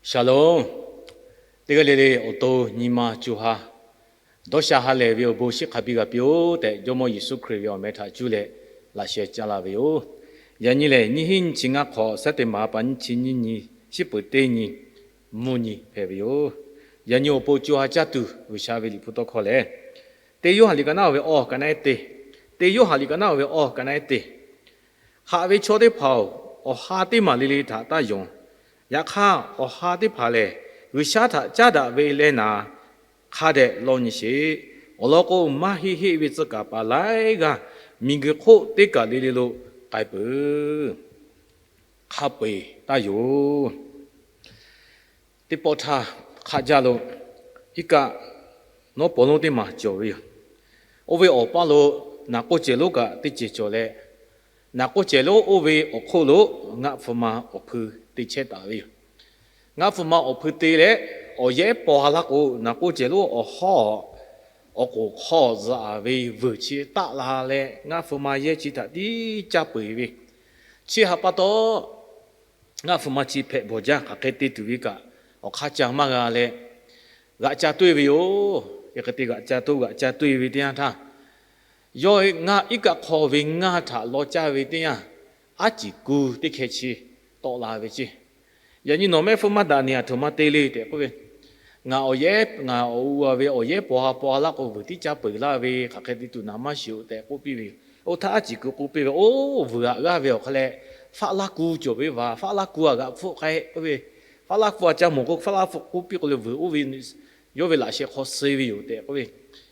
Shalom. Teˇ g'aˇ le le awˬ to nyi ma co ha dawˇ sha ha lehˬ ve awˬ bon shiˍ hk'a biˇ g'a piˇ-oˆ tehꞈ, Jawˇmawˇ Yeˍsuˆ Hkriꞈ ve awˬ meh htaꞈ cuˇ leh laꞈ sheh caˇ laˇ ve yoˬ. Yaꞈ nyi lehˬ, nyiˇ hinˉ nyiˇ chi ngaˇ hk'awꞈ, September pa nyiˇ chi nyiˇ nyi, shiˉ peuˍ teˇ nyi, mvuhˇ nyi hpehꞈ ve yoˬ. Yaꞈ nyi awˬ pon co ha caˇ tuˬ G'uiˬsha ve Liꞈ hpu tawˇ hkawˇ lehˬ, Teˇ Yoˇhanˬ liꞈ ka naˉ-oˬ ve awˬ ka naˉ-e teˇ, Teˇ Yoˇhanˬ liꞈ ka naˉ-oˬ ve awˬ ka naˉ-e teˇ, Haꞈ ve chaw teˇ hpaˍ-oˬ, awˬ ha teˇ maˬ le le htaꞈ taˇ yonˍ. Yaꞈ hk'aˇ, awˬ ha teˇ hpaˍ lehˬ, G'uiˬsha htaꞈ caˉ daꞈ ve leh naˍ, hk'a dehꞈ lawˇ nyi sheˍ. Awˬ lawn k'o, maˇ heˆ heˆ ve tcuh kaˍ paˍ laiˉ g'aˇ miˬguiˬ hk'oˆ teˇ kaˬ le le lo k'ai peuˬ. Hk'a peu-eˬ taˇ yonˍ. Teˇ pawˆ htaˇ hk'aˆ jaˇ lo, iˉ kaˆ nawˉ paw lonˉ teˇ maˬ cawˬ ve yoˬ. Oˇ ve awˬ paˇ lo naˍ k'oˆ cehˬ lonˉ kaꞈ teˇ cehˬ cawˬ leh, naˍ k'oˆ cehˬ lonˉ oˇ ve awˬ hk'oˆ lo ngaˆ hpu ma awˬ hpui te chehˇ taˍ ve yoˬ. Ngaˆ hpu ma awˬ hpui te leh, awˬ yehˉ paw ha laˇ k'o, naˍ k'oˆ cehˬ lonˉ awˬ hawˉ awˬ k'oˍ hk'aw zuhꞈ ve vuiˬ chi taˆ la leh, ngaˆ hpu ma yehˇ chi htaꞈ tiˉ caˇ peu-eˬ ve, chi htaꞈ pa taw, ngaˆ hpu ma chi hpehꞈ bawˬ jaˇ hk'aˬ hk'e te tuˬ ve kaꞈ, awˬ hk'aˇ ca maˇ g'a leh, g'aꞈ ca toˇ-e ve yoˬ. Hk'e te g'aꞈ ca toˇ g'aꞈ ca toˇ-e ve teˇ yanˇ htaˇ, yawˇ ngaˇ iˉ kaˆ hk'aw ve ngaˇ htaꞈ law caˇ ve teˇ yanˇ, aˉ ciˍ ku teˇ hkeh chi tawˆ la ve ceˇ. Yaꞈ nyi nawˬ mehˆ hpfuhˇ maˇ daꞈ nehˬ aˬ htoꞈ ma te le tehꞈ k'oˆ ve, ngaˬ awˬ yehˉ, ngaˬ awˬ u a ve awˬ yehˉ paw ha paw laˇ k'o, vuiˬ tiˉ caˇ peu-eˬ laˇ ve hk'aˬ hk'e te tuˬ naˍ maˇ shiˍ-oˬ tehꞈ k'oˆ piˇ ve yoˬ. Oˇ htaˇ aˉ ciˍ ku k'oˆ piˇ ve, Oˇ, vuiˬ aꞈ g'aˇ ve awˬ hk'aw leh faˆ laˇ ku cawˬ ve vaˬ. Faˆ laˇ ku aꞈ g'aꞈ hpfuhˆ k'ai k'oˆ ve, faˆ laˇ ku aꞈ ca mawˬ k'o, faˆ laˇ ku k'oˆ piˇ k'o le, vuiˬ oˇ ve yawˇ ve laꞈ sheh hk'aw suh ve yoˬ tehꞈ k'oˆ ve.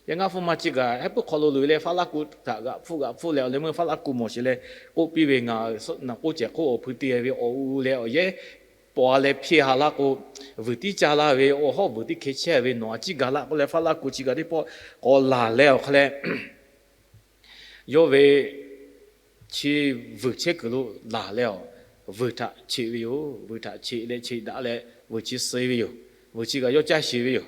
Yaꞈ ngaˇ hpu ma chi kaꞈ hehˉ puiˉ hk'aw lo loꞈ-e leh, faˆ laˇ ku htaꞈ g'aꞈ hpfuhˆ g'aꞈ hpfuhˆ leh, awˬ leh meuˇ faˆ laˇ ku mawˬ sheˍ leh k'oˆ piˇ ve, Ngaˬ naˍ k'oˆ cehˬ hk'oˆ awˬ hpui te ve awˬ u leh awˬ yehˉ paw ha leh hpiˇ ha laˇ k'o, vuiˬ tiˉ caˇ laˇ ve, awˬ hawˉ vuiˬ tiˉ hkeh chehˇ ve, nawˬ aꞈ ciˉ ga laˇ k'oˆ leh, faˆ laˇ ku chi kaꞈ teˇ pawˆ k'awꞈ laˬ leh awˬ hk'aw leh, yawˇ ve chi vuiˬ chehˇ kuiˬ lo laˬ leh awˬ, vuiˬ htaꞈ cheꞈ ve yoˬ. Vuiˬ htaꞈ cheꞈ leh cheꞈ daꞈ leh vuiˬ chi suh ve yoˬ. Vuiˬ chi kaꞈ yawˇ caˇ sheˍ ve yoˬ.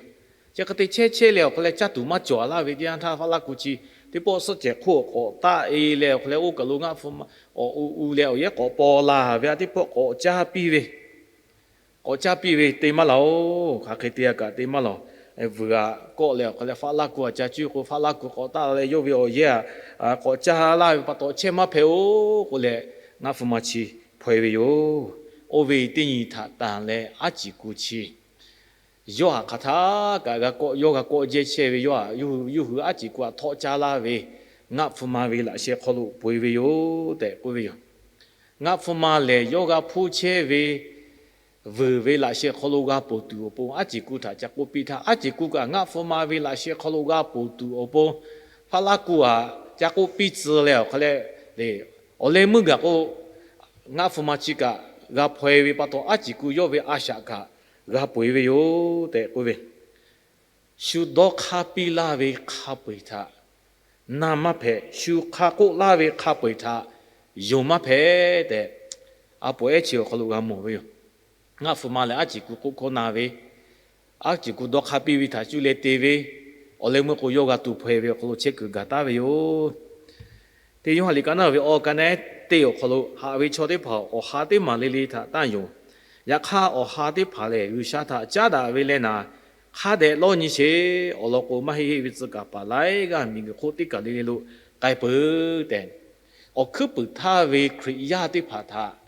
Chi hk'e te chehˇ chehˇ leh awˬ hk'aw leh caˇ tuˬ maˇ cawˬ laˇ ve teˇ yanˇ htaˇ, faˆ laˇ ku chi teˇ pawˆ suhˆ cehˬ hk'oˆ k'awꞈ taˆ-e leh awˬ hk'aw leh, oˇ kaˬ lo ngaˆ hpu ma awˬ u u leh awˬ yehˉ k'awꞈ paw la ve teˇ pawˆ k'awꞈ caˇ piˇ ve, k'awꞈ caˇ piˇ ve te maˇ laˬ-oˬ. Hk'aˬ hk'e te a kaꞈ te maˇ laˬ. Vuiˬ aꞈ kawˆ leh awˬ hk'aw leh faˆ laˇ ku aꞈ ca cuˇ k'o, faˆ laˇ ku k'awꞈ taˆ leh yawˇ ve awˬ yehˉ aꞈ k'awꞈ caˇ laˇ ve pa taw chehˇ maˇ hpehꞈ-oˬ k'oˆ leh, ngaˆ hpu ma chi hpaw-e ve yoˬ. Oˇ ve teˇ nyi htaꞈ tanˬ leh aˉ ciˍ ku chi yawˇ htaꞈ hk'aˬ htaˇ kaꞈ g'a kawˆ, yawˇ g'a kawˆ jehˇ chehˇ ve, yawˇ htaꞈ yawˇ hui aˉ ciˍ ku htaꞈ htawˆ caˇ laˇ ve ngaˆ hpu ma ve laꞈ sheh hk'aw lo peu-eˬ ve yoˬ tehꞈ k'oˆ ve yoˬ. Ngaˆ hpu ma lehˬ, yawˇ g'a hpuˇ chehˇ ve vuiˬ ve laꞈ sheh hk'aw lo g'a ponˬ tuˬ awˬ pon, aˉ ciˍ ku htaꞈ ca k'oˆ piˇ htaˇ, aˉ ciˍ ku kaꞈ ngaˆ hpu ma ve laꞈ sheh hk'aw lo g'a ponˬ tuˬ awˬ pon, faˆ laˇ ku aꞈ ca k'oˆ piˇ tcuh leh awˬ hk'aw leh, awˬ leh meuˇ gaˬ k'o, ngaˆ hpu ma chi kaꞈ g'a hpaw-e ve pa taw, aˉ ciˍ ku yawˇ ve a shaꞈ kaꞈ g'a peu-eˬ ve yoˬ tehꞈ k'oˆ ve, shu dawˇ hk'aˇ piˇ laˇ ve hk'a peu-eˬ htaꞈ na maˇ hpehꞈ, shu hk'a k'oˆ laˇ ve hk'a peu-eˬ htaꞈ yonˍ maˇ hpehꞈ tehꞈ, a poˍ ehˉ chi awˬ hk'aw lo g'a mawˬ ve yoˬ. Ngaˆ hpu ma lehˬ, aˉ ciˍ ku k'oˆ hkawˇ na ve, aˉ ciˍ ku dawˇ hk'aˇ piˇ ve htaꞈ cuˇ leh te ve, awˬ leh meuˇ k'o yawˇ g'a tuˬ hpaw-e ve awˬ hk'aw lo chehˇ kuiˬ gaˬ taˉ ve yoˬ. Teˇ Yoˇhanˬ liꞈ ka naˉ ve awˬ ka naˉ teˇ awˬ hk'aw lo, haꞈ ve chaw teˇ hpaˍ awˬ ha teˇ maˬ le le htaꞈ taˇ yonˍ. Yaꞈ hk'aˇ, awˬ ha teˇ hpaˍ lehˬ, G'uiˬsha htaꞈ caˉ daꞈ ve leh naˍ, hk'a dehꞈ lawˇ nyi sheˍ. Awˬ lawn k'o, maˇ heˆ heˆ ve tcuh kaˍ paˍ laiˉ g'aˇ miˬguiˬ hk'oˆ teˇ kaˬ le le lo k'ai peuˬ tehꞈ, awˬ hkuiˉ puiˍ htaˇ ve Hkriꞈ yaˇ teˇ hpaˍ htaꞈ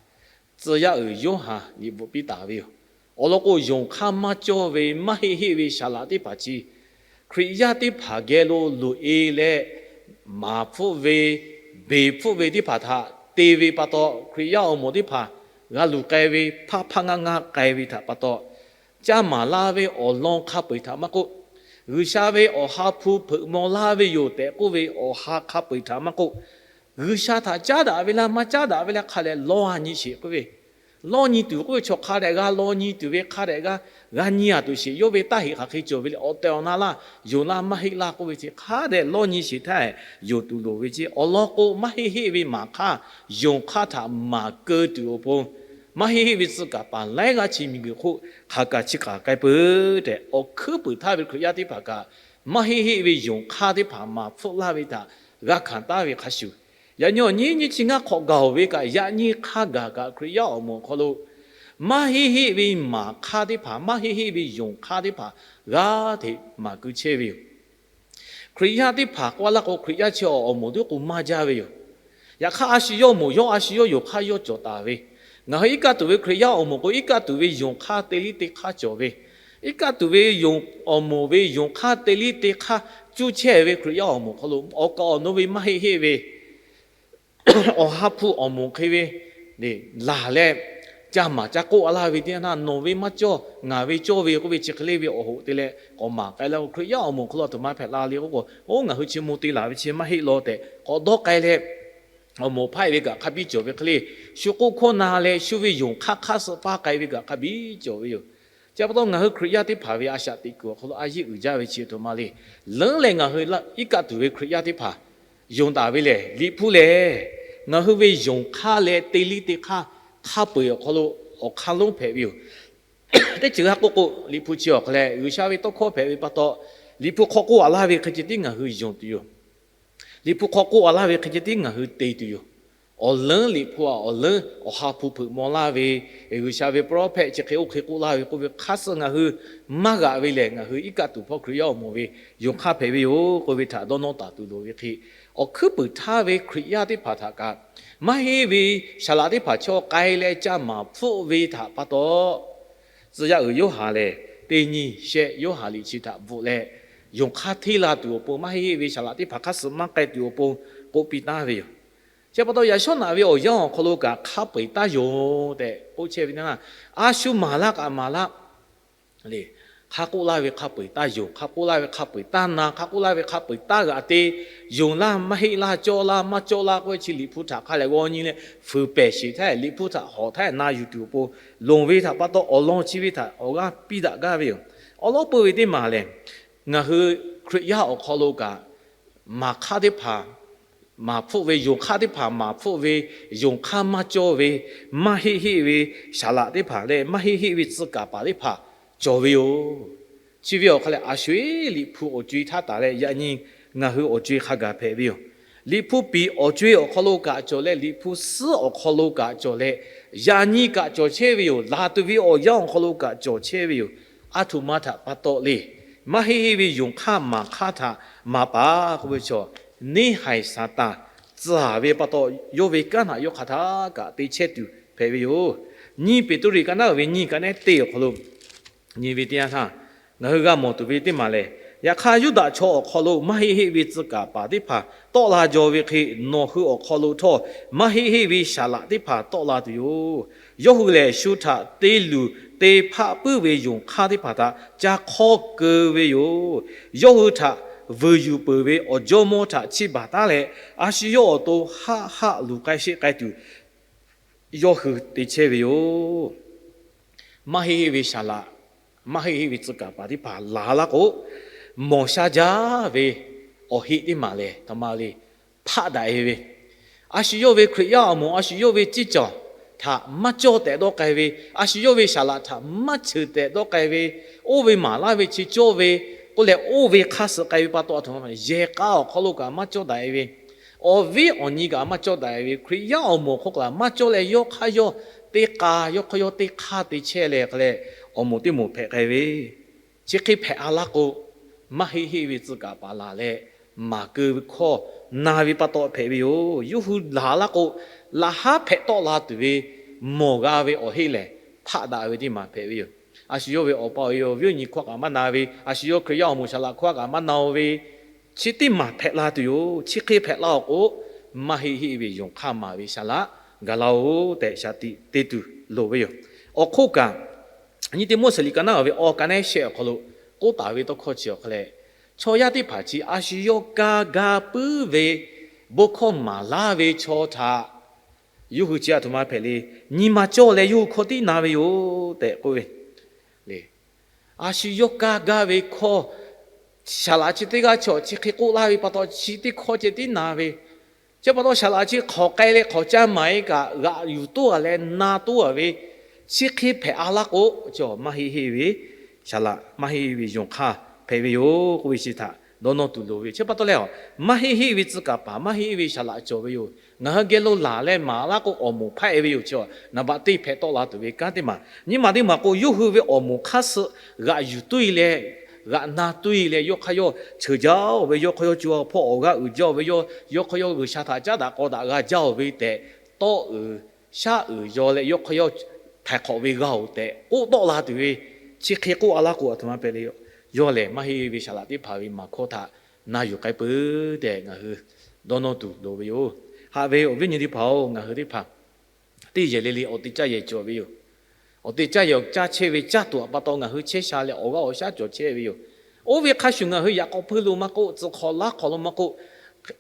tcuh yaˇ uiˍ Yoˇhanˬ liꞈ bvuhꞈ piˇ taˍ ve yoˬ. Awˬ lawn k'o, yonˍ hk'aˇ maˇ cawˇ ve maˇ heˆ heˆ ve saˍ laꞈ teˇ hpaˍ chi Hkriꞈ yaˇ teˇ hpaˍ geh lo loꞈ-e leh, maˍ hpfuhˆ ve, beˬ hpfuhˆ ve teˇ hpaˍ htaꞈ te ve pa taw, Hkriꞈ yaˇ awˬ moˍ teˇ hpaˍ g'a luˬ k'ai ve, hpaˇ hpaˇ ngaˇ ngaˇ k'ai ve htaꞈ pa taw, caˇ maˍ laˇ ve awˬ lawn hk'a peu-eˬ htaꞈ maˇ k'oˆ, G'uiˬsha ve awˬ ha hpu hpeuꞈ maw laˇ ve yoˬ tehꞈ k'oˆ ve awˬ ha hk'a peu-eˬ htaꞈ maˇ k'oˆ, G'uiˬsha htaꞈ caˉ daꞈ ve laˇ maˇ caˉ daꞈ ve laˇ hk'a dehꞈ lawˇ nyi sheˍ k'oˆ ve, lawˇ nyi tuˬ k'oˆ ve chaw hk'a dehꞈ g'a lawˇ nyi tuˬ ve, hk'a dehꞈ g'a, g'a nyi a tuˬ sheˍ. Yawˇ ve taˇ heꞈ hk'aˬ hk'e cawˬ ve le, awˬ tehˬ awˬ na laˇ, yonˍ laˇ maˇ heˆ laˇ k'oˆ ve chi hk'a dehꞈ lawˇ nyi sheˍ htaˇ, yonˍ tuˬ loˍ ve ceˇ. Awˬ lawn k'o, maˇ heˆ heˆ ve maˍ hk'aˇ, yonˍ hk'aˇ htaꞈ maˍ keu tuˬ awˬ pon, maˇ heˆ heˆ ve tcuh kaˍ paˍ laiˉ g'aˇ chi miˬguiˬ hk'oˆ hk'aˬ kaꞈ chi hk'aˬ k'ai peuˬ tehꞈ, awˬ hkuiˉ puiˍ htaˇ ve Hkriꞈ yaˇ teˇ hpaˍ kaꞈ, maˇ heˆ heˆ ve yonˍ hk'aˇ teˇ hpaˍ maˍ hpfuhˆ laˇ ve htaꞈ g'a hkanˍ taˉ ve hk'a shuˍ, yaꞈ nyi awˬ nyiˇ nyiˇ chi ngaˇ hk'awꞈ gaˬ-oˬ ve kaꞈ, yaꞈ nyi hk'a gaˬ kaꞈ Hkriꞈ yaˇ awˬ moˍ awˬ hk'aw lo Maˇ heˆ heˆ ve maˍ hk'aˇ teˇ hpaˍ, maˇ heˆ heˆ ve yonˍ hk'aˇ teˇ hpaˍ g'aˇ hteꞈ maˍ keu chehˇ ve yoˬ. Hkriꞈ yaˇ teˇ hpaˍ k'oˆ laˇ k'o, Hkriꞈ yaˇ chi awˬ moˍ teˇ k'o maˇ jaˇ ve yoˬ. Yaꞈ hk'aˇ, a shu yawˇ moˍ yawˇ, a shu yawˇ yonˍ hk'aˇ yawˇ cawˬ taˍ ve, ngaˬ hui iˉ kaˆ tuˬ ve Hkriꞈ yaˇ awˬ moˍ k'o, iˉ kaˆ tuˬ ve yonˍ hk'aˇ te liˇ te hk'aˇ cawˬ ve, iˉ kaˆ tuˬ ve awˬ moˍ ve yonˍ hk'aˇ te liˇ te hk'aˇ cuˇ chehˇ ve Hkriꞈ yaˇ awˬ moˍ hk'aw lo awˬ kaˍ awˬ nu ve maˇ heˆ heˆ ve awˬ ha hpu awˬ moˍ hk'e ve laˬ leh, ca maˍ ca k'oˆ a laˇ ve teˇ yanˇ htaˇ, nawˬ ve maˇ cawˇ, ngaˬ ve cawˇ ve k'oˆ ve chi hk'e le ve awˬ hoꞈ te leh k'awꞈ maˍ k'ai leh, Hkriꞈ yaˇ awˬ moˍ hk'aw lo a htoꞈ ma hpehꞈ la le k'oˆ k'o, oˇ ngaˬ hui chi mvuh te laˬ ve chi maˇ heˆ law tehꞈ k'awꞈ dawˇ k'ai leh, awˬ moˍ hpaˆ e ve kaꞈ hk'a biˇ cawˬ ve hk'e le, shu k'oˆ hkawˇ na leh shu ve yonˍ hk'aˇ hk'aˇ suh paˇ k'ai ve kaꞈ hk'a biˇ cawˬ ve yoˬ. Chi pa taw ngaˬ hui Hkriꞈ yaˇ teˇ hpaˍ ve a shaꞈ teꞈ kuiˬ awˬ hk'aw lo a yeˇ uiˍ jaˇ ve chi a htoꞈ ma le. Leuˉ leh ngaˬ hui iˉ kaˆ tuˬ ve Hkriꞈ yaˇ teˇ hpaˍ yonˍ taˍ ve lehˬ, Liꞈ hpu lehˬ, ngaˬ hui ve yonˍ hk'aˇ leh te liˇ te hk'aˇ hk'a peu-eˬ awˬ hk'aw lo awˬ hk'aˇ lonˉ hpehꞈ ve yoˬ. Teˇ ceuˬ g'a k'oˆ k'o, Liꞈ hpu chi awˬ hk'a lehˬ G'uiˬsha ve tawˇ hkawˇ hpehꞈ ve pa taw, Liꞈ hpu hk'aw k'oˆ a laˇ ve hk'e ceh tiˉ ngaˬ hui yonˍ tuˬ yoˬ. Liꞈ hpu hk'aw k'oˆ a laˇ ve hk'e ceh tiˉ ngaˬ hui te tuˬ yoˬ. Awˬ leuˉ Liꞈ hpu a awˬ leuˉ awˬ ha hpu hpeuꞈ maw laˇ ve, G'uiˬsha ve prophet chi hk'e oˇ hk'e k'oˆ laˇ ve k'oˆ ve hk'aˇ suh ngaˬ hui maˇ g'aꞈ ve lehˬ, ngaˬ hui iˉ kaˆ tuˬ hpawˇ Hkriꞈ yaˇ awˬ moˍ ve yonˍ hk'aˇ hpehꞈ ve yoˬ k'oˆ ve htaꞈ dawˇ nawˇ taˍ tuˬ loˍ ve hk'e, awˬ hkuiˉ puiˍ htaˇ ve Hkriꞈ yaˇ teˇ hpaˍ htaꞈ kaꞈ, maˇ heˆ ve saˍ laꞈ teˇ hpaˍ chaw k'ai leh ca maˍ hpfuhˆ ve htaꞈ pa taw, tcuh yaˇ uiˍ Yoˇhanˬ lehˬ, teˇ nyi shehˆ Yoˇhanˬ liꞈ chi htaꞈ bvuhꞈ leh, yonˍ hk'aˇ hteˇ la tuˬ awˬ pon, maˇ heˆ heˆ ve saˍ laꞈ teˇ hpaˍ hk'aˇ suh maˇ k'ai tuˬ awˬ pon k'oˆ piˇ taˍ ve yoˬ. Chi pa taw, yaꞈ shawˉ naꞈ ve awˬ yanˇ awˬ hk'aw lo kaꞈ hk'a peu-eˬ taˇ yonˍ tehꞈ k'oˆ chehˇ ve teˇ yanˇ, a shu maˍ laˇ kaꞈ maˍ laˇ le. Hk'a k'oˆ laˇ ve hk'a peu-eˬ taˇ yonˍ, hk'a k'oˆ laˇ ve hk'a peu-eˬ taˇ na, hk'a k'oˆ laˇ ve hk'a peu-eˬ taˇ g'aꞈ te, yonˍ laˇ, maˇ heˆ laˇ, cawˇ laˇ, maˇ cawˇ laˇ k'oˆ ve chi Liꞈ hpu htaꞈ hk'a lehˬ g'aw nyi leh fuiˍ pehˬ sheˍ htaˇ, Liꞈ hpu htaꞈ hawꞈ htaˇ na yuˬ tuˬ awˬ pon, lonˍ ve htaꞈ pa taw awˬ lawn chi ve htaꞈ awˬ g'aˇ piˇ daꞈ gaˇ ve yoˬ. Awˬ lawn peuˬ ve teˇ maˬ lehˬ, ngaˬ hui Hkriꞈ yaˇ awˬ hk'aw lo kaꞈ, maˍ hk'aˇ teˇ hpaˍ maˍ hpfuhˆ ve, yonˍ hk'aˇ teˇ hpaˍ maˍ hpfuhˆ ve, yonˍ hk'aˇ maˇ cawˇ ve, maˇ heˆ heˆ ve saˍ laꞈ teˇ hpaˍ leh maˇ heˆ heˆ ve tcuh kaˍ paˍ teˇ hpaˍ cawˬ ve yoˬ. Chi ve awˬ hk'a lehˬ, a sho-eˬ Liꞈ hpu awˬ co-e htaˇ taˍ leh yaꞈ nyi ngaˬ hui awˬ co-e hk'a gaˬ hpehꞈ ve yoˬ. Liꞈ hpu piˍ awˬ co-e awˬ hk'aw lo kaꞈ cawˬ leh, Liꞈ hpu suhˉ awˬ hk'aw lo kaꞈ cawˬ leh, yaꞈ nyi kaꞈ cawˬ chehˇ ve yoˬ. Laˬ tuˬ ve awˬ yanˇ awˬ hk'aw lo kaꞈ cawˬ chehˇ ve yoˬ. A htoꞈ ma htaꞈ pa taw le. Maˇ heˆ heˆ ve yonˍ hk'aˇ maˍ hk'aˇ htaꞈ maˍ paˍ k'oˆ ve chaw, neˇ haiˬ Saˍtanˍ tcuh ve pa taw, yawˇ ve kanˉ htaꞈ yawˇ hk'aˬ htaˇ kaꞈ te chehˇ tuˬ hpehꞈ ve yoˬ. Nyiˇ Peˍtruˆ ka naˉ uiˍ ve nyiˇ ka nehˉ teˇ awˬ hk'aw lo nyi ve teˇ yanˇ htaˇ, ngaˬ hui g'a mawˬ tuˬ ve teˇ maˬ lehˬ, yaꞈ hk'aˇ Yuˇdaꞈ chaw awˬ hk'aw lo maˇ heˆ heˆ ve tcuh kaˍ paˍ teˇ hpaˍ tawˆ la jaw ve hk'e, nawˬ hui awˬ hk'aw lo htawˇ maˇ heˆ heˆ ve saˍ laꞈ teˇ hpaˍ tawˆ la tuˬ yoˬ. Yawˇ hui lehˬ shu htaꞈ te luˬ te hpaˆ puiˉ ve yonˍ hk'aˇ teˇ hpaˍ htaꞈ ca hk'awˇ keu ve yoˬ. Yawˇ hui htaꞈ vuiˬ yuˬ peuˬ ve awˬ jawˇmawˇ htaꞈ chiˇ baˬ taˉ leh, a shu yawˇ awˬ to haˆ haˆ luˬ k'ai sheˆ k'ai tuˬ yawˇ hui te chehˇ ve yoˬ. Maˇ heˆ heˆ ve saˍ laꞈ, maˇ heˆ heˆ ve tcuh kaˍ paˍ teˇ hpaˍ laˬ laˇ k'o, mawˬ sha jaˇ ve awˬ heˆ teˇ maˬ lehˬ, htaꞈ ma le, hpaˆ daꞈ e ve, a shu yawˇ ve Hkriꞈ yaˇ awˬ moˍ, a shu yawˇ ve ceˇ cawˬ htaꞈ maˇ cawˇ tehꞈ dawˇ k'ai ve, a shu yawˇ ve saˍ laꞈ htaꞈ maˇ cheuˬ tehꞈ dawˇ k'ai ve, oˇ ve maˍ laˇ ve chi cawˇ ve k'oˆ leh, oˇ ve hk'aˇ suh k'ai ve pa taw, a htoꞈ ma yehˬ k'a awˬ hk'aw lo kaꞈ maˇ cawˇ daꞈ e ve, awˬ viˉ awˬ nyi kaꞈ maˇ cawˇ daꞈ e ve, Hkriꞈ yaˇ awˬ moˍ hk'aw kaꞈ maˇ cawˇ leh, yawˇ hk'aˇ yawˇ teˇ k'a, yawˇ hk'aˇ yawˇ teˇ hk'aˇ te chehˇ leh hk'a leh, awˬ moˍ teˇ moˍ hpehꞈ k'ai ve, chi hk'e hpehꞈ a laˇ k'o, maˇ heˆ heˆ ve tcuh kaˍ paˍ laˬ leh, maˍ keu ve hkawˇ na ve pa taw hpehꞈ ve yoˬ. Yawˇ hui laˬ laˇ k'o, laꞈ haˉ hpehꞈ tawˆ la tuˬ ve mawˬ g'a ve awˬ heˆ lehˬ, hpaˆ daꞈ ve teˇ maˬ hpehꞈ ve yoˬ. A shu yawˇ ve awˬ pa awˬ e awˬ viˉ awˬ nyi hkawˇ kaꞈ maˇ na ve, a shu yawˇ Hkriꞈ yaˇ awˬ moˍ saˍ laꞈ hkawˇ kaꞈ maˇ na ve, chi teˇ maˬ hpehꞈ la tuˬ yoˬ. Chi hk'e hpehꞈ la awˬ k'o, maˇ heˆ heˆ ve yonˍ hk'aˇ maˍ ve saˍ laꞈ gaˬ la-oˬ tehꞈ shaˍ tiꞈ te tuˬ loˍ ve yoˬ. Awˬ hk'oˆ kaꞈ, nyi teˇ Moˉseˍ liꞈ ka naˉ ve awˬ ka nehˉ shehˆ awˬ hk'aw lo k'oˆ taˍ ve tawˇ hkawˇ chi awˬ hk'a lehˬ, chaw yaˇ teˇ hpaˍ chi a shu yawˇ kaˇ gaˇ puiˉ ve bon hkawˇ maˍ laˇ ve chaw htaꞈ yawˇ hui chi a htoꞈ ma hpehꞈ le, nyi ma cawˇ leh yawˇ hui hkawˇ tiˉ na ve yoˬ tehꞈ k'oˆ ve le. A shu yawˇ kaˇ gaˇ ve hkawˇ, saˍ laꞈ chi teˇ g'aˇ chaw chi hk'e k'oˆ laˇ ve pa taw, chi teˇ hkawˇ ceh tiˉ na ve, chi pa taw saˍ laꞈ chi hk'awꞈ k'ai leh hk'awꞈ caˇ maˍ e kaꞈ g'aꞈ yuˬ toˉ a leh na toˉ a ve, chi hk'e hpehꞈ a laˇ k'o, maˇ heˆ heˆ ve saˍ laꞈ, maˇ heˆ heˆ ve yonˍ hk'aˇ hpehꞈ ve yoˬ k'oˆ ve chi htaꞈ dawˇ nawˇ tuˬ loˍ ve. Chi pa taw leh, maˇ heˆ heˆ ve tcuh kaˍ paˍ, maˇ heˆ heˆ ve saˍ laꞈ cawˬ ve yoˬ. Ngaˬ hui geh lo laˬ leh maˍ laˇ k'o, awˬ moˍ hpaˆ-e ve yoˬ. Chi naˍ baꞈ teˇ hpehꞈ tawˆ la tuˬ ve kanˉ teˇ maˬ. Nyi maˬ teˇ maˬ k'o, yawˇ hui ve awˬ moˍ hk'aˇ suh g'aꞈ yuˬ tuˉ-e leh, g'aꞈ na tuˉ-e leh, yawˇ hk'aˇ yawˇ cheuˬ jaˇ-oˬ ve, yawˇ hk'aˇ yawˇ co-a hpawˇ awˬ g'aˇ uiˍ jaˇ-oˬ ve, yawˇ hk'aˇ yawˇ G'uiˬsha htaꞈ caˉ daꞈ k'aw daꞈ g'a jaˇ-oˬ ve tehꞈ, tawˇ uiˍ shaˉ uiˍ yaw leh, yawˇ hk'aˇ yawˇ htaiˍ hk'awꞈ ve g'a-oˬ tehꞈ k'oˆ tawˆ la tuˬ ve, chi hk'e k'oˆ-a laˇ k'o, aˬ htoꞈ ma hpehꞈ le. Yawˇ lehˬ maˇ heˆ ve saˍ laꞈ teˇ hpaˍ ve maˍ hkawˇ htaꞈ na yuˬ k'ai peuˬ tehꞈ ngaˬ hui dawˇ nawˇ tuˬ loˍ ve yoˬ. Haꞈ ve awˬ viˉ nyi teˇ hpaˍ-oˬ, ngaˬ hui teˇ hpaˍ teˇ yehˬ le le awˬ te caˇ yehˬ cawˬ ve yoˬ. Awˬ te caˇ yehˬ awˬ caˇ chehˇ ve caˇ tuˬ awˬ pa taw ngaˬ hui chehˇ sha leh awˬ g'aˇ awˬ shaˉ cawˬ chehˇ ve yoˬ. Oˇ ve hk'a shuˍ ngaˬ hui yaꞈ k'aw hpuiˇ lo maˇ k'oˆ, tcuh hk'aw laˇ hk'aw lo maˇ k'oˆ,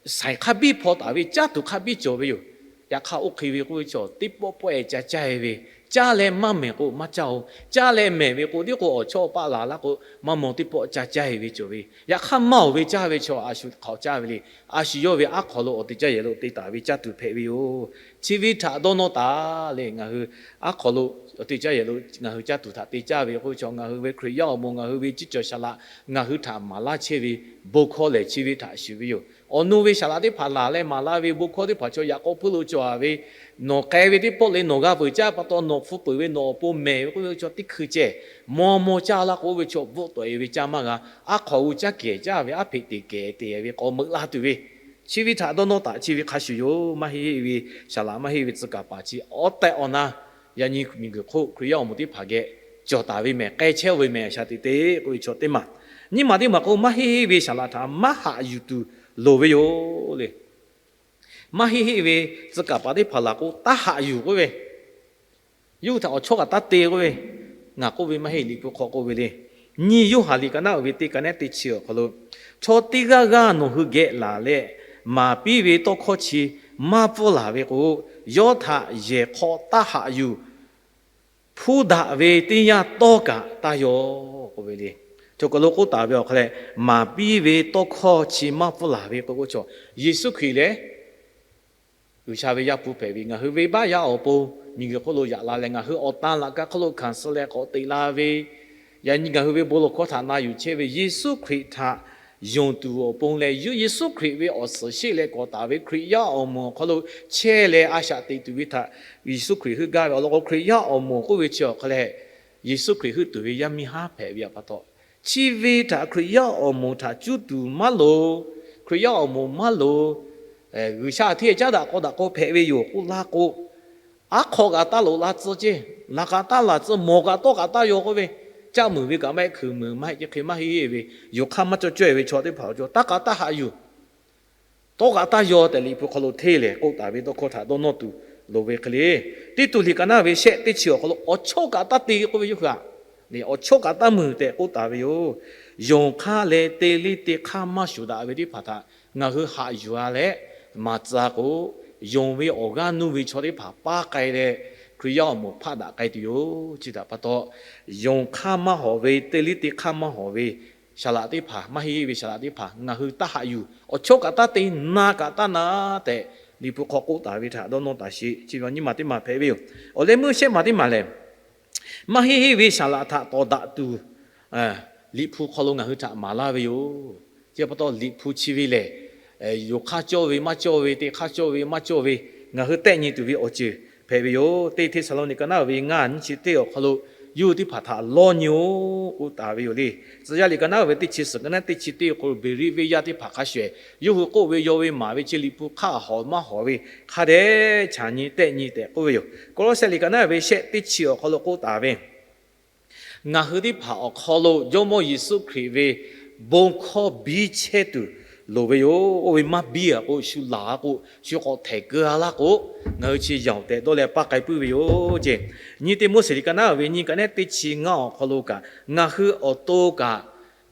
shaiˍ hk'a biˇ hpaw taˍ ve caˇ tuˬ hk'a biˇ cawˬ ve yoˬ. Yaꞈ hk'aˇ oˇ hk'e ve k'oˆ ve chaw teˇ pawˆ pawˆ-e ca caˇ-e ve, caˇ leh maˇ mehˍ k'o maˇ caˇ-oˬ. Caˇ leh mehˍ ve k'o, tiˉ k'o awˬ chawˇ paˆ laˬ laˇ k'o, maˇ maw teˇ pawˆ ca caˇ-e ve cawˬ ve. Yaꞈ hk'aˇ maˇ-oˬ ve caˇ ve chaw a shu hk'aw caˇ ve le. A shu yawˇ ve aˉ hk'aw lo awˬ te caˇ yehˬ lo te taˍ ve caˇ tuˬ hpehꞈ ve yoˬ. Chi ve htaꞈ dawˇ nawˇ taˍ le. Ngaˬ hui aˉ hk'aw lo awˬ te caˇ yehˬ lo ngaˬ hui caˇ tuˬ htaꞈ te caˇ ve k'oˆ ve chaw, ngaˬ hui ve Hkriꞈ yaˇ awˬ moˍ, ngaˬ hui ve ciˇ cawˬ saˍ laꞈ ngaˬ hui htaꞈ maˍ laˇ chehˇ ve bon hkawˇ lehˬ, chi ve htaꞈ shuˍ ve yoˬ. Awˬ nu ve saˍ laꞈ teˇ hpaˍ laˬ leh maˍ laˇ ve bon hkawˇ teˇ hpaˍ chaw yaꞈ k'aw hpuiˇ lo cawˬ-a ve, nawˬ k'ai ve teˇ pawˆ le nawˬ g'a veuˬ caˇ pa taw nawˬ hpu peuˬ ve nawˬ awˬ pon mehˍ ve k'oˆ ve chaw teˇ hkui ceh, maw maw caˇ laˇ k'o, oˇ ve chaw bvuhˆ tawꞈ-e ve caˇ maˇ g'a. Aˉ hk'aw g'uˇ caˇ kehˬ caˇ ve, aˉ hpeꞈ teꞈ kehˬ te ve k'awꞈ meuꞈ la tuˬ ve, chi ve htaꞈ dawˇ nawˇ taˍ. Chi ve hk'a shuˍ yoˬ. Maˇ heˆ ve saˍ laꞈ, maˇ heˆ ve tcuh kaˍ paˍ chi awˬ tehˬ awˬ na yaꞈ nyi miˬguiˬ hk'oˆ Hkriꞈ yaˇ awˬ moˍ teˇ hpaˍ geh cawˬ taˍ ve mehˍ, k'ai chehˇ ve mehˍ, shaˍ tiꞈ te k'oˆ ve chaw teˇ maˬ. Nyiˇ maˬ teˇ maˬ k'o, maˇ heˆ ve saˍ laꞈ htaꞈ maˇ haꞈ yuˬ tuˬ loˍ ve yoˬ le. Maˇ heˆ heˆ ve tcuh kaˍ paˍ teˇ hpaˍ laˬ k'o, taˇ haꞈ yuˬ k'oˆ ve, yawˇ hui htaꞈ awˬ chawˇ kaꞈ taˇ te k'oˆ ve, ngaˬ k'oˆ ve maˇ heˆ, Liꞈ hpu hk'aw k'oˆ ve le. Nyiˇ Yoˇhanˬ liꞈ ka naˉ uiˍ ve teˇ ka nehˉ teˇ chi awˬ hk'aw lo, chaw teˇ g'aˇ g'aˇ nawˬ hui geh laˬ leh maˍ piˇ ve tawˇ hkawˇ chi maˇ pfuhˇ laˬ ve k'o, yawˇ htaꞈ yehˬ hk'aw taˇ haꞈ yuˬ. Hpuˇ daꞈ ve teˇ yanˇ tawˇ kaꞈ taˇ yaw k'oˆ ve le. Chaw hk'aw lo k'oˆ taˍ ve awˬ hk'aw leh, maˍ piˇ ve tawˇ hkawˇ chi maˇ pfuhˇ laˬ ve k'o, k'oˆ chaw Yeˍsuˆ Hkriꞈ lehˬ G'uiˬsha ve Yaˇ hpu hpehꞈ ve, ngaˬ hui venˇbaˆ yaˇ awˬ pon miˬguiˬ hk'oˆ lo yaꞈ la leh, ngaˬ hui awˬ tan laꞈ ka hk'oˆ lo hkanˍ suh leh k'awꞈ teꞈ la ve, yaꞈ nyi ngaˬ hui ve bon lawˬ hkawˇ htaꞈ na yuˬ chehˇ ve Yeˍsuˆ Hkriꞈ htaꞈ yonˍ tuˬ awˬ pon leh, Yeˍsuˆ Hkriꞈ ve awˬ suhˍ sheˆ leh k'awꞈ taˍ ve Hkriꞈ yaˇ awˬ moˍ awˬ hk'aw lo chehˇ leh a shaꞈ teꞈ tuˬ ve htaꞈ Yeˍsuˆ Hkriꞈ heuˆ gaˇ ve awˬ lawn k'o, Hkriꞈ yaˇ awˬ moˍ k'oˆ ve chi awˬ hk'aw leh Yeˍsuˆ Hkriꞈ heuˆ tuˬ ve yaˇ miˇ haˉ hpehꞈ ve pa taw, chi ve htaꞈ Hkriꞈ yaˇ awˬ moˍ htaꞈ cuˇ tuˬ maˇ loˍ, Hkriꞈ yaˇ awˬ moˍ maˇ loˍ, G'uiˬsha hteˇ caˉ daꞈ k'aw daꞈ k'aw hpehꞈ ve yoˬ k'oˆ laˇ k'o, aˉ hk'aw kaꞈ taˇ loꞈ la tcuh ceˇ, laꞈ kaꞈ taˇ laˬ tcuh, mawˬ kaꞈ tawˇ kaꞈ taˇ yaw k'oˆ ve, caˆ muiˬ ve kaꞈ maˇ heˆ, hkui muiˬ maˇ heˆ, chi hk'e maˇ heˆ ve, yonˍ hk'aˇ maˇ cawˇ caweh ve chaw teˇ hpaˍ awˬ cawˬ taˇ kaꞈ taˇ haꞈ yuˬ, tawˇ kaꞈ taˇ yaw tehꞈ Liꞈ hpu hk'aw lo hteˇ lehˬ k'oˆ taˍ ve tawˇ hkawˇ htaꞈ dawˇ nawˇ tuˬ loˍ ve hk'e le. Tiˇtuꞈ liꞈ ka naˉ ve shehˆ teˇ chi awˬ hk'aw lo awˬ chawˇ kaꞈ taˇ te k'oˆ ve yawˇ hui htaꞈ, awˬ chawˇ kaꞈ taˇ muiˬ tehꞈ k'oˆ taˍ ve yoˬ. Yonˍ hk'aˇ leh teˇ liˇ teˇ hk'aˇ maˇ shuˍ daꞈ ve teˇ hpaˍ htaꞈ ngaˬ hui haꞈ yuˬ-a leh maˍ tcuh k'o, yonˍ ve awˬ g'aˇ nuˇ ve chaw teˇ hpaˍ paˇ k'ai leh Hkriꞈ yaˇ awˬ moˍ hpaˆ daꞈ k'ai tuˬ yoˬ. Chi htaꞈ pa taw, yonˍ hk'aˇ maˇ hawˍ ve, teˇ liˇ teˇ hk'aˇ maˇ hawˍ ve saˍ laꞈ teˇ hpaˍ, maˇ heˆ ve saˍ laꞈ teˇ hpaˍ ngaˬ hui taˇ haꞈ yuˬ, awˬ chawˇ kaꞈ taˇ te, na kaꞈ taˇ na tehꞈ Liꞈ hpu hk'aw k'oˆ taˍ ve htaꞈ dawˇ nawˇ taˍ sheˍ. Chi ve nyiˇ maˬ teˇ maˬ hpehꞈ ve yoˬ. Awˬ leh meuˇ shehˆ maˬ teˇ maˬ lehˬ, maˇ heˆ heˆ ve saˍ laꞈ htaꞈ tawˍ daꞈ tuˬ Liꞈ hpu hk'aw lo ngaˬ hui htaꞈ maˍ laˇ ve yoˬ. Chi pa taw Liꞈ hpu chi ve lehˬ, yonˍ hk'aˇ cawˇ ve maˇ cawˇ ve, teˇ hk'aˇ cawˇ ve maˇ cawˇ ve, ngaˬ hui tehˆ nyi tuˬ ve awˬ ceuˬ hpehꞈ ve yoˬ. Teˇ Hteˇsaˍlawˇniˆ ka naˉ uiˍ ve ngaˇ nyiˇ chi teˇ awˬ hk'aw lo yawˇ hui teˇ hpaˍ htaꞈ lawˇ nyi-oˬ k'oˆ taˍ ve yoˬ le. Tcuh yaˇ liꞈ ka naˉ uiˍ ve teˇ chi suhˍ ka naˉ teˇ chi teˇ awˬ hk'aw lo Beˍriˆ venˇ yaˇ teˇ hpaˍ hk'a shuˍ shuˍ, yawˇ hui k'oˆ ve yaw ve maˍ ve chi Liꞈ hpu hk'aˇ hawˍ maˇ hawˍ ve hk'a dehꞈ chaꞈ nyi tehˆ nyi tehꞈ k'oˆ ve yoˬ. Kawˇlawˇsehˆ liꞈ ka naˉ uiˍ ve shehˆ teˇ chi awˬ hk'aw lo k'oˆ taˍ ve, ngaˬ hui teˇ hpaˍ awˬ hk'aw lo Jawˇmawˇ Yeˍsuˆ Hkriꞈ ve bon hkawˇ biˇ chehˇ tuˬ loˍ ve yoˬ. Oˇ ve maˇ biˇ-a k'o, shu laˬ-a k'o, shu k'awꞈ htehˍ keu-a laˇ k'o, ngaˬ hui chi yaˬ-oˬ tehꞈ dawˇ leh paˇ k'ai puiˉ ve yoˬ ceˇ. Nyiˇ Tiˆmoˉseˍ liꞈ ka naˉ uiˍ ve nyiˇ ka naˉ teˇ chi ngaˇ awˬ hk'aw lo kaꞈ, ngaˬ hui awˬ to kaꞈ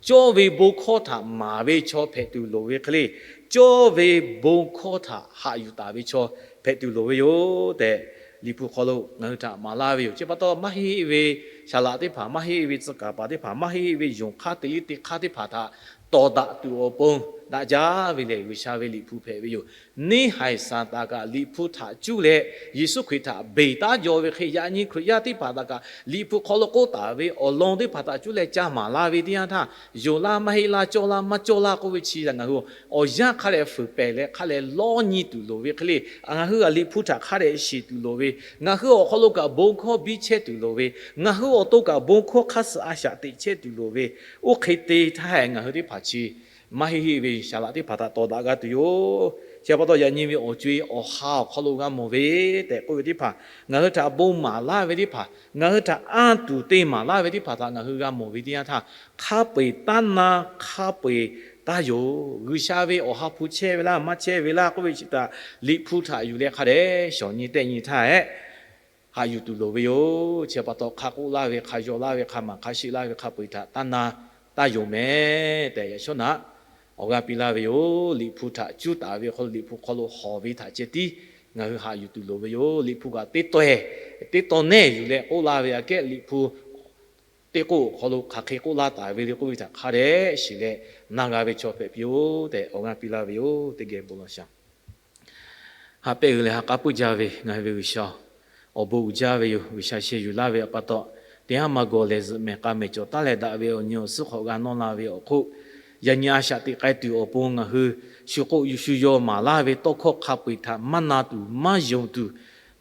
cawˇ ve bon hkawˇ htaꞈ maˍ ve chaw hpehꞈ tuˬ loˍ ve hk'e le, cawˇ ve bon hkawˇ htaꞈ haꞈ yuˬ taˍ ve chaw hpehꞈ tuˬ loˍ ve yoˬ tehꞈ, Liꞈ hpu hk'aw lo ngaˬ hui htaꞈ maˍ laˇ ve yoˬ. Chi pa taw, maˇ heˆ ve saˍ laꞈ teˇ hpaˍ, maˇ heˆ ve tcuh kaˍ paˍ teˇ hpaˍ, maˇ heˆ ve yonˍ hk'aˇ teˇ liˇ teˇ hk'aˇ teˇ hpaˍ htaꞈ tawˍ daꞈ tuˬ awˬ pon daꞈ jaˇ ve lehˬ, G'uiˬsha ve Liꞈ hpu hpehꞈ ve yoˬ. Neˇhaiˬ Saˍtanˍ kaꞈ Liꞈ hpu htaꞈ cuˇ leh Yeˍsuˆ Hkriꞈ htaꞈ beˬ taˉ jaw ve hk'e, yaꞈ nyi Hkriꞈ yaˇ teˇ hpaˍ htaꞈ kaꞈ Liꞈ hpu hk'aw lo k'oˆ taˍ ve awˬ lawn teˇ hpaˍ htaꞈ cuˇ leh ca maˍ laˇ ve teˇ yanˇ htaˇ, yonˍ laˇ maˇ heˆ laˇ, cawˇ laˇ maˇ cawˇ laˇ k'oˆ ve chi htaꞈ ngaˬ hui awˬ yanˇ hk'a leh fuiˍ pehˍ leh hk'a leh lawˇ nyi tuˬ loˍ ve hk'e le, ngaˬ hui Liꞈ hpu htaꞈ hk'a dehꞈ shiˍ tuˬ loˍ ve, ngaˬ hui awˬ hk'aw lo kaꞈ bon hkawˇ biˇ chehˇ tuˬ loˍ ve, ngaˬ hui awˬ to kaꞈ bon hkawˇ hk'aˇ suh a shaꞈ teꞈ chehˇ tuˬ loˍ ve, oˇ hk'e te htaˇ ngaˬ hui teˇ hpaˍ chi maˇ heˆ heˆ ve saˍ laꞈ teˇ hpaˍ htaꞈ tawˍ daꞈ g'a tuˬ yoˬ. Chi pa taw yaꞈ nyi ve awˬ co-e awˬ ha awˬ hk'aw lo g'a mawˬ ve tehꞈ k'oˆ ve teˇ hpaˍ, ngaˬ hui htaꞈ bon maˍ laˇ ve teˇ hpaˍ, ngaˬ hui htaꞈ anˇ tuˬ te maˍ laˇ ve teˇ hpaˍ htaꞈ ngaˬ hui g'a mawˬ ve teˇ yanˇ htaˇ, hk'a peu-eˬ taˇ na, hk'a peu-eˬ taˇ yonˍ. G'uiˬsha ve awˬ ha hpu chehˇ ve laˇ maˇ chehˇ ve laˇ k'oˆ ve chi htaꞈ Liꞈ hpu htaꞈ yuˬ leh hk'a dehꞈ shawˍ nyi tehˆ nyi htaˇ hehꞈ haꞈ yuˬ tuˬ loˍ ve yoˬ. Chi pa taw hk'a k'oˆ laˇ ve, hk'a yaw laˇ ve, hk'a maˍ hk'a sheˆ laˇ ve hk'a peu-eˬ htaꞈ taˇ na taˇ yonˍ mehˍ tehꞈ yaꞈ shawˉ naꞈ awˬ g'aˇ piˇ laˇ ve yoˬ. Liꞈ hpu htaꞈ cuˇ taˍ ve hk'aw lo Liꞈ hpu hk'aw lo hawˬ ve htaꞈ ceh tiˉ ngaˬ hui haꞈ yuˬ tuˬ loˍ ve yoˬ. Liꞈ hpu kaꞈ teˇ taweh, teˇ taw nehˇ yuˬ leh k'oˆ laˇ ve aꞈ kehˉ Liꞈ hpu teˇ k'oˆ awˬ hk'aw lo hk'aˬ hk'e k'oˆ laˇ taˍ ve le k'oˆ ve htaꞈ hk'a dehꞈ shiˍ leh na g'a ve chaw hpehꞈ piˇ-oˆ tehꞈ awˬ g'aˇ piˇ laˇ ve yoˬ. Teˇ geh bon lawˬ shaˍ. Ha pehˇ g'uiˬ leh ha k'aˉ puiˉ jaˇ ve ngaˬ hui ve G'uiˬsha-oˬ, awˬ bon uiˍ jaˇ ve yoˬ. G'uiˬsha sheh yuˬ laˇ ve pa taw, teˇ haˉ maˇ gawˬ lehˬ zuhꞈ mehˍ k'a mehˍ cawˬ taˉ leh daꞈ ve awˬ nyi awˬ suhˉ hk'awꞈ g'a nawˇ la ve awˬ hk'oˆ, yaꞈ nyi a shaꞈ teꞈ k'ai tuˬ awˬ pon ngaˬ hui shu k'oˆ shu yaw maˍ laˇ ve tawˇ hkawˇ hk'a peu-eˬ htaꞈ maˇ na tuˬ maˇ yonˍ tuˬ,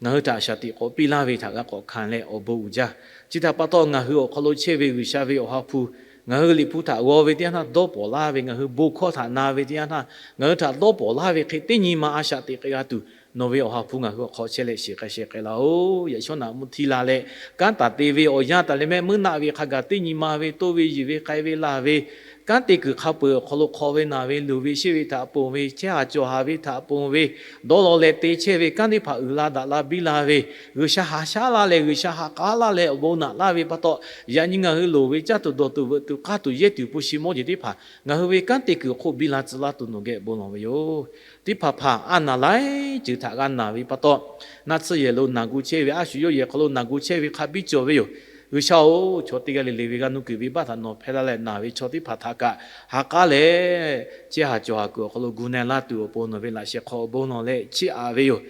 ngaˬ hui htaꞈ a shaꞈ teꞈ k'awꞈ piˇ laˇ ve htaꞈ g'a k'awꞈ hkanˍ leh awˬ bon uiˍ jaˇ. Chi htaꞈ pa taw ngaˬ hui awˬ hk'aw lo chehˇ ve G'uiˬsha ve awˬ ha hpu ngaˬ hui Liꞈ hpu htaꞈ g'aw ve teˇ yanˇ htaˇ dawˇ pawnˍ laˇ ve, ngaˬ hui bon hkawˇ htaꞈ na ve teˇ yanˇ htaˇ ngaˬ hui htaꞈ dawˇ pawnˍ laˇ ve hk'e teˇ nyi ma a shaꞈ teꞈ k'ai g'a tuˬ, nawˬ ve awˬ ha hpu ngaˬ hui awˬ hk'aw chehˇ leh shiˍ k'ai sheh k'ai laˇ-oˬ. Yaꞈ shawˉ naꞈ mvuhˇ htiˇ la leh kanˉ taˍ te ve awˬ yanˇ taˍ leh mehˆ meuˇ naˆ ve hk'a gaˬ teˇ nyi ma ve toˇ ve yiˬ ve k'ai ve laˬ ve, kanˉ te kuiˬ hk'a peu-eˬ awˬ hk'aw lo hk'aw ve naˬ ve luˬ ve sheˆ ve htaꞈ ponˬ ve, chehˇ haˍ cawˬ haˍ ve htaꞈ ponˬ ve, dawˇ law leh te chehˇ ve kanˉ teˇ hpaˍ uiˍ la daꞈ la biˇ la ve, G'uiˬsha haꞈ shaˉ laˇ leh G'uiˬsha haꞈ k'aˉ laˇ leh awˬ bon naꞈ laˇ ve pa taw, yaꞈ nyi ngaˬ hui loˍ ve caˇ tuˬ dawˬ tuˬ veuꞈ tuˬ k'aˇ tuˬ yehˇ tuˬ hpu shi mawˇ jeˬ teˇ hpaˍ ngaˬ hui ve kanˉ te kuiˬ hk'oˆ biˇ la tcuh laˇ tuˬ nawˬ geh bon lawˬ ve yoˬ. Teˇ hpaˍ hpaˍ a naˬ laiˉ ceuˬ htaꞈ g'a naˬ ve pa taw, naˆ tsuhˇ yehˬ lo naˬ gu chehˇ ve, a shu yawˇ yehˬ hk'aw lo naˬ gu chehˇ ve hk'a biˇ cawˬ ve yoˬ. G'uiˬsha-oˬ, chaw teˇ g'aˇ le le ve g'a nuˇ kuiˬ venˇbaˆ htaꞈ nawˬ hpehˇ laˇ leh naˬ ve chaw teˇ hpaˍ htaꞈ kaꞈ ha k'aˉ leh, chehˇ haˍ cawˬ haˍ kuiˬ awˬ hk'aw lo gu na laˇ tuˬ awˬ pon nawˬ ve laꞈ sheh hk'aw awˬ bon nawˬ leh chiˇ aꞈ ve yoˬ.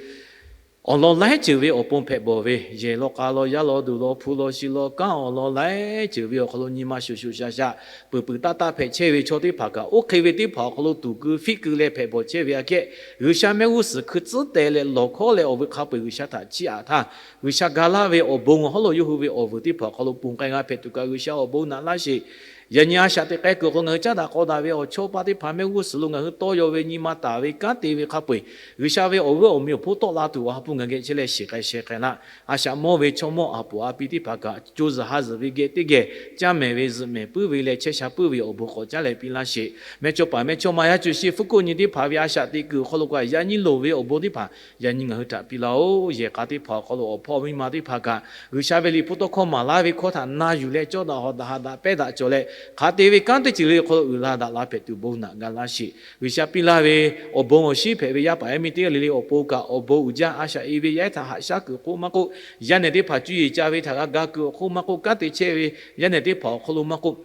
Awˬ lawn laiˉ ceuˬ ve awˬ pon hpehꞈ bawˬ ve, yehˬ law k'a law yaˇ law duˬ law hpu law shi law kanˉ awˬ lawn laiˉ ceuˬ ve awˬ hk'aw lo nyi ma shoˍ shoˍ shaˍ shaˍ, peuˬ peuˬ taˆ taˆ hpehꞈ chehˇ ve chaw teˇ hpaˍ kaꞈ, oˇ hk'e ve teˇ hpaˍ awˬ hk'aw lo tuˍ keu fiˆ keu leh hpehꞈ bawˬ chehˇ ve aꞈ kehˉ, G'uiˬsha mehˆ g'uˇ suhˍ hkui tcuhˉ teh leh lawˬ hkawˉ leh awˬ vuiˬ hk'a peu-eˬ G'uiˬsha htaꞈ chiˇ aꞈ htaˇ, G'uiˬsha ga laˇ ve awˬ bon awˬ hawˉ lo yawˇ hui ve awˬ vuiˬ teˇ hpaˍ awˬ hk'aw lo ponˬ k'ai g'a hpehꞈ tuˬ kaꞈ G'uiˬsha awˬ bon naꞈ laˇ sheˍ. Yaꞈ nyi a shaꞈ teꞈ k'ai kuiˬ awˬ hk'aw ngaˬ hui caˉ daꞈ k'aw daꞈ ve awˬ chawˇ paˇ teˇ hpaˍ mehˆ g'uˇ suhˍ lo ngaˬ hui tawˇ yaw ve nyi ma taˍ ve kanˉ te ve hk'a peu-eˬ, G'uiˬsha ve awˬ g'euˆ awˬ meh awˬ hponˇ tawˆ la tuˬ awˬ ha hpu ngaˬ geh chehˇ leh shiˍ k'ai sheh k'ai laˇ. A shaꞈ mawˇ ve chaw mawˇ a poˍ a pi teˇ hpaˍ kaꞈ co zuhˬ ha zuhˬ ve geh teˇ geh caˇ mehˍ ve zuhꞈ mehˍ puiˉ ve leh chehˇ sha puiˉ ve awˬ bon k'awꞈ caˉ leh piˇ laˇ sheˍ. Mehˇchawˇ paˍ mehˇchawˇma yaˇ co shi hpu hkuˆ nyi teˇ hpaˍ ve a shaꞈ teꞈ kuiˬ awˬ hk'aw lo kaꞈ yaꞈ nyi loˍ ve awˬ bon teˇ hpaˍ yaꞈ nyi ngaˬ hui htaꞈ piˇ laˇ-oˆ. Yehˬ k'a teˇ hpaˍ awˬ hk'aw lo awˬ hpawˇ miˇ ma teˇ hpaˍ kaꞈ G'uiˬsha ve Liꞈ hpu tawˇ hkawˇ maˍ laˇ ve hkawˇ htaꞈ na yuˬ leh cawˇ daꞈ hawꞈ daꞈ haꞈ daꞈ pehˇ daꞈ cawˬ leh, hk'a te ve kanˉ teˇ ceuˬ le awˬ hk'aw lo uiˍ la daꞈ la hpehꞈ tuˬ bon naꞈ ga laˇ sheˍ. G'uiˬsha piˇ laˇ ve awˬ bon awˬ shinˉ hpehꞈ ve yaˇ paˍ yaˇ miˇ teˇ g'aˇ le le awˬ pon kaꞈ awˬ bon uiˍ jaˇ. A shaꞈ e ve yaˇ ehˉ htaꞈ haꞈ shaˉ kuiˬ hk'oˆ maˇ k'oˆ, yaˇ nehˬ teˇ hpaˍ cuˇ yiˍ ca ve htaꞈ g'a ga kuiˬ awˬ hk'oˆ maˇ k'oˆ, kanˉ te chehˇ ve yaˇ nehˬ teˇ hpaˍ awˬ hk'aw lo maˇ k'oˆ,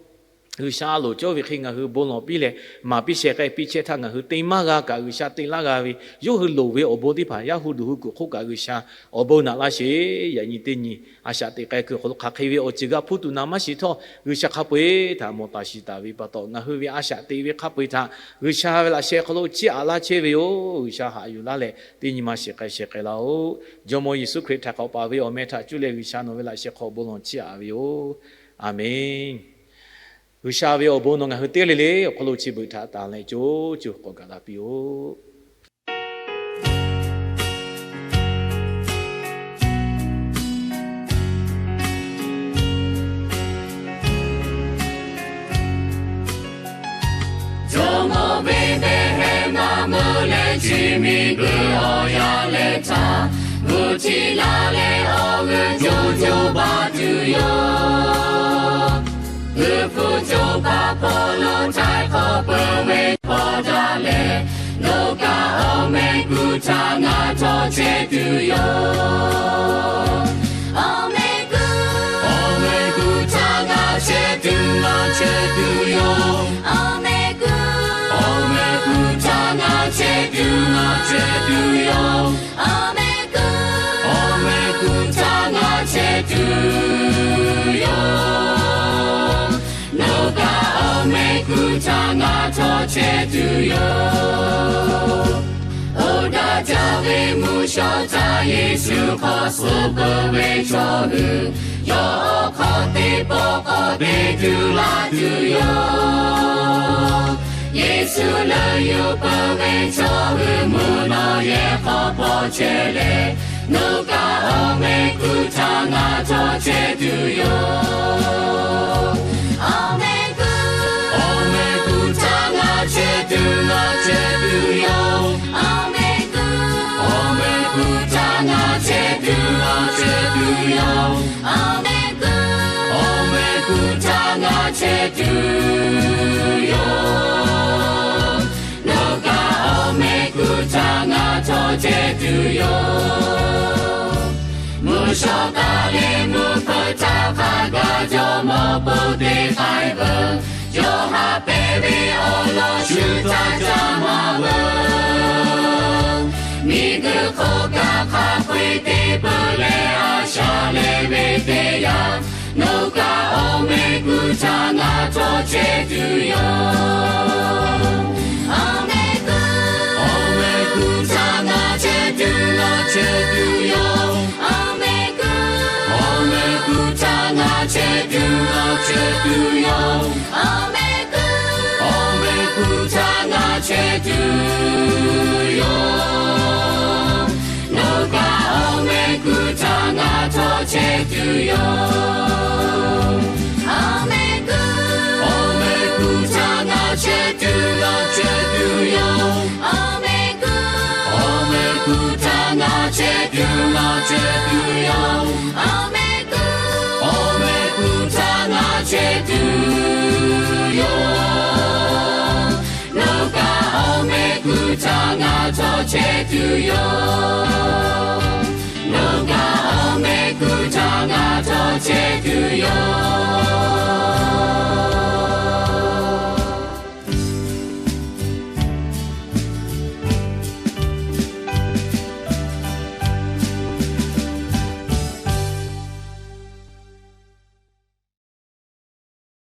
G'uiˬsha a loˍ cawˇ ve hk'e ngaˬ hui bon lawˬ piˇ leh maˍ piˇ sheh k'ai piˇ chehˇ htaˇ ngaˬ hui te maˇ g'a kaꞈ G'uiˬsha te laˇ g'a ve, yawˇ hui loˍ ve awˬ bon teˇ hpaˍ yaˇ hu duˬ hu kuiˬ hk'oˆ kaꞈ G'uiˬsha awˬ bon naꞈ laˇ sheˍ. Yaꞈ nyi teˇ nyi a shaꞈ teꞈ k'ai kuiˬ awˬ hk'aw lo hk'aˬ hk'e ve awˬ ceuˬ g'a hpuˇ tuˬ naˍ maˇ shiˍ htawˇ, G'uiˬsha hk'a peu-eˬ htaꞈ mawˬ taˍ shiˍ taˍ ve pa taw, ngaˬ hui ve a shaꞈ teꞈ ve hk'a peu-eˬ htaꞈ G'uiˬsha ve laꞈ sheh hk'aw lo chiˇ aꞈ laˇ chehˇ ve yoˬ. G'uiˬsha haꞈ yuˬ laˇ leh teˇ nyi ma shiˍ k'ai sheh k'ai laˇ-oˆ. Jawˇmawˇ Yeˍsuˆ Hkriꞈ htaꞈ k'awꞈ paˍ ve awˬ meh htaꞈ cuˇ leh G'uiˬsha nawˬ ve laꞈ sheh hk'aw awˬ bon lawˬ chiˇ aꞈ ve yoˬ. A menˬ. G'uiˬsha ve awˬ bon nawˬ ngaˬ hui teˇ g'aˇ le le awˬ hk'aw lo chi beuꞈ htaꞈ tanˍ leh co co k'awꞈ gaˬ la piˇ-oˆ. Jawˇmawˇ ve mehˆ heh maˇ meuˇ leh chi miˬguiˬ awˬ yaˇ leh htaꞈ gu tiꞈ la leh awˬ g'euˆ co co baˬ tuˬ yoˬ. G'uiˬ hpu co pa paw lo htaiˍ hk'awꞈ peuˬ ve paw daꞈ leh, loˍ kaꞈ awˬ meh gu htaꞈ ngaˬ htawˇ chehˇ tuˬ yoˬ. Awˬ meh gu, awˬ meh gu htaꞈ ngaˬ chehˇ tuˬ, ngaˬ chehˇ tuˬ yoˬ. Awˬ meh gu chehˇ tuˬ yoˬ. Awˬ meh kuˬ, awˬ meh kuˬ htaꞈ ngaˬ chehˇ tuˬ yoˬ. Nawˬ kaꞈ awˬ meh kuˬ htaꞈ ngaˬ htawˇ chehˇ tuˬ yoˬ. Oˇ daꞈ jaˇ ve mvuhˇ shawˉ htaꞈ Yeˍsuˆ hk'aw suh peuˬ ve chaw hui, yawˇ awˬ hk'aw teˇ pawˆ k'awꞈ te tuˬ laˇ tuˬ yoˬ. Yeˍsuˆ leuˬ yuˬ peuˬ ve chaw hui mvuhˇ naw yehˬ hk'aw paw chehˇ leh, nawˬ kaꞈ awˬ meh kuˬ htaꞈ ngaˬ htawˇ chehˇ tuˬ yoˬ. Awˬ meh kuˬ, awˬ meh kuˬ htaꞈ ngaˬ chehˇ tuˬ ngaˬ chehˇ tuˬ yoˬ. Awˬ meh kuˬ, awˬ meh kuˬ htaꞈ ngaˬ chehˇ tuˬ ngaˬ chehˇ tuˬ yoˬ. Awˬ meh kuˬ, awˬ meh kuˬ htaꞈ ngaˬ chehˇ tuˬ yoˬ. Nawˬ kaꞈ awˬ meh kuˬ htaꞈ ngaˬ htawˇ chehˇ tuˬ yoˬ. Mvuhˇ shawˉ taˍ leh mvuhˇ hpeuꞈ htaˇ hk'a gaˬ jawˇmawˇ peuˬ te k'ai veuˬ. Yawˇ haꞈ pehnˇ ve awˬ lawn shu htaˇ caˇ maˍ veuˬ. Miˬguiˬ hk'oˆ kaꞈ hk'a peu-eˬ te peuˬ leh a shaꞈ leh ve teˇ yanˇ, nawˬ kaꞈ awˬ meh kuˬ htaꞈ ngaˬ htawˇ chehˇ tuˬ yoˬ. Awˬ meh kuˬ, awˬ meh kuˬ htaꞈ ngaˬ chehˇ tuˬ ngaˬ chehˇ tuˬ yoˬ. Awˬ meh kuˬ, awˬ meh kuˬ htaꞈ ngaˬ chehˇ tuˬ ngaˬ chehˇ tuˬ yoˬ. Awˬ meh kuˬ, awˬ meh kuˬ htaꞈ ngaˬ chehˇ tuˬ yoˬ. Nawˬ kaꞈ awˬ meh kuˬ htaꞈ ngaˬ htawˇ chehˇ tuˬ yoˬ. Awˬ meh kuˬ, awˬ meh kuˬ htaꞈ ngaˬ chehˇ tuˬ ngaˬ chehˇ tuˬ yoˬ. Awˬ meh kuˬ, awˬ meh kuˬ htaꞈ ngaˬ chehˇ tuˬ ngaˬ chehˇ tuˬ yoˬ. Awˬ meh kuˬ, awˬ meh kuˬ htaꞈ ngaˬ chehˇ tuˬ yoˬ. Nawˬ kaꞈ awˬ meh kuˬ htaꞈ ngaˬ htawˇ chehˇ tuˬ yoˬ. Nawˬ kaꞈ awˬ meh kuˬ htaꞈ ngaˬ htawˇ chehˇ tuˬ